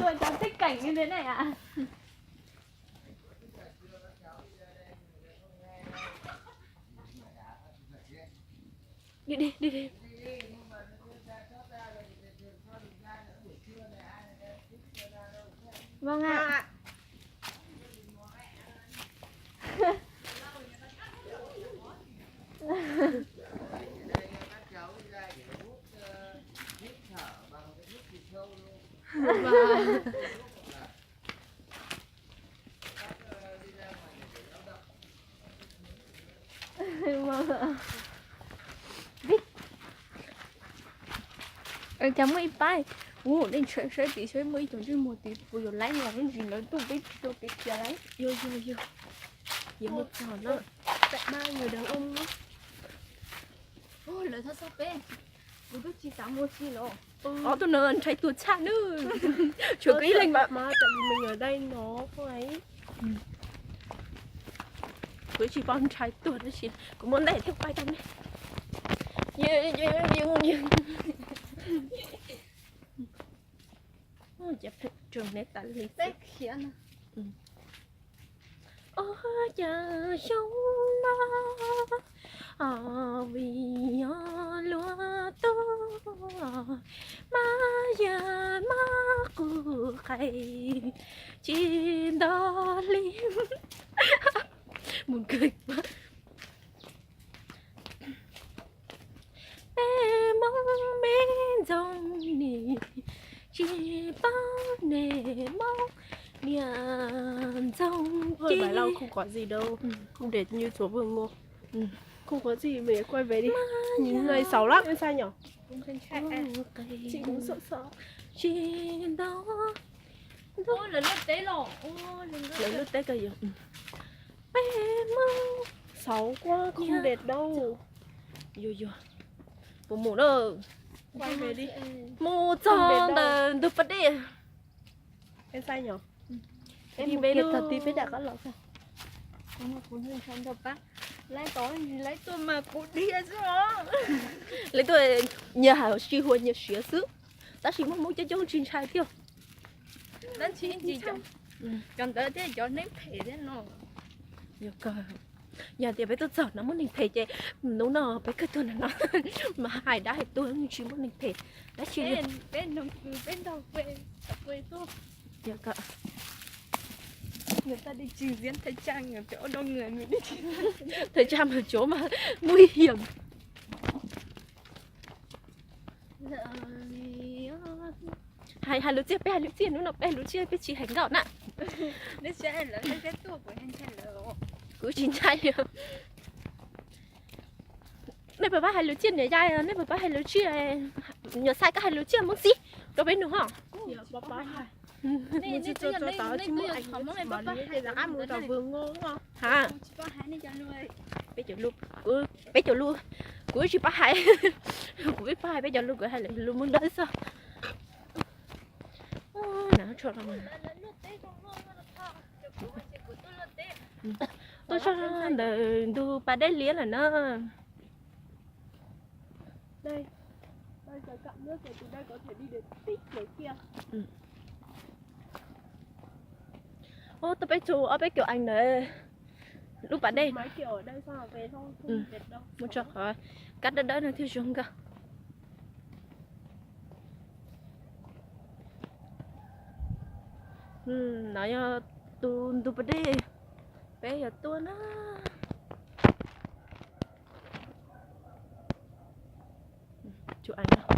Ua cov tib keem li ntawd ne. Đi đi đi đi. Vâng ạ. Cas muaj ib pab, ua nej ntshai saib tim saib muaj ib cov ntsej muag tim puas yuav laib los lub ntsis lawv tuaj peb tsis tau kev khiav lawm. Yog yog yog, yuav mus txog na. Peb mas người đàn ông. Lawv txhob txog peb, kuv twb tsis xav mus si los. Ob tug no ntshai tuag tshaj nawb. Tshuav kuv ib leeg mas. Mas tại vì mình ở đây nó không ấy. Kuv tsis paub ntshai tuag tab sis kuv muab ntaub thiab paib tau ne. Ces phem tseem ne tas li xwb. Ua cas xyoo no vim luag tuag mas yog mas kuv qais tsis nto li. Mus kawg. Peb Hmoob me ntxoov nim tsis paub neb Hmoob niam ntxoog. Ôi, bài lâu không có gì đâu. Không để như chùa Vương Ngô. Không có gì, mình quay về đi. Nhìn này xấu lắm, em sai nhỉ? Chị cũng sợ sợ. Tsis nto. Lawv lub teb ko yog. Peb Hmoob xấu quá, không đẹp đâu. Yog yog. Puas mus na? Mus txog ntawm ntug pas dej. Em sai nhỉ? Em đi về luôn. Peb dam qab los. Lawv tuaj nyias hais sij hua nyias siav xwb, tab sis muaj Hmoob coob coob tsis ntshai thiab. Dab tsi ntsis cov ntawd thiab cov neeg phem thiab no. Yog tias peb tuaj txog no muaj neeg phem ces hnub no peb kawg tuag ntawm no. Mas hais dab hais tuag tsis muaj neeg phem dab tsi li. Peb nrog peb nrog peb tuaj. Người ta đi trình diễn thời trang, người ta đông người, mình đi trình diễn thời trang mà chỗ mà nguy hiểm. Hais, hais lus txiaj, peb hais lus txiaj, hnub no peb hais lus txiaj, peb tsis hais nkauj na. Kuv tsis ntshai li. Nej puas pab hais lus txiaj niam yau, nej puas pab hais lus txiaj, nyuam Xais koj hais lus txiaj Hmoob xib rau peb nug ho. Peb cov lus, kuv tsis pab hais, kuv pab hais peb cov lus, kuv hais lus Hmoob Dawb xwb. Tuaj txog ntawm ntug pas dej liab lawm na. Ub, tuaj peb txug ob peb caug ees ntawd lub pas dej. Mus tso qhov kab dawb dawb no thiaj zoo nkauj. No yog tus ntug pas dej peb yuav tuaj na. Chụp ảnh.